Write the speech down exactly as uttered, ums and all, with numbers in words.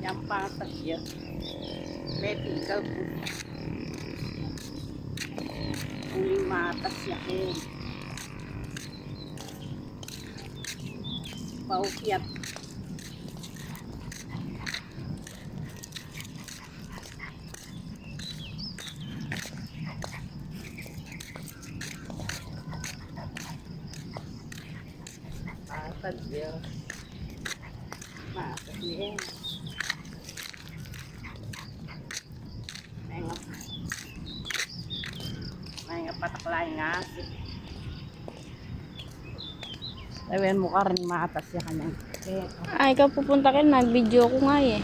Yang patas ya. Meti kalbut. Uling matas ya ken. Paukyat. Patag ya. Patag ya. May nga, may nga patak lain nga. Ewan mu karin matas ya kanyang. Ay, ikaw pupunta kayo, nag-video ko nga eh.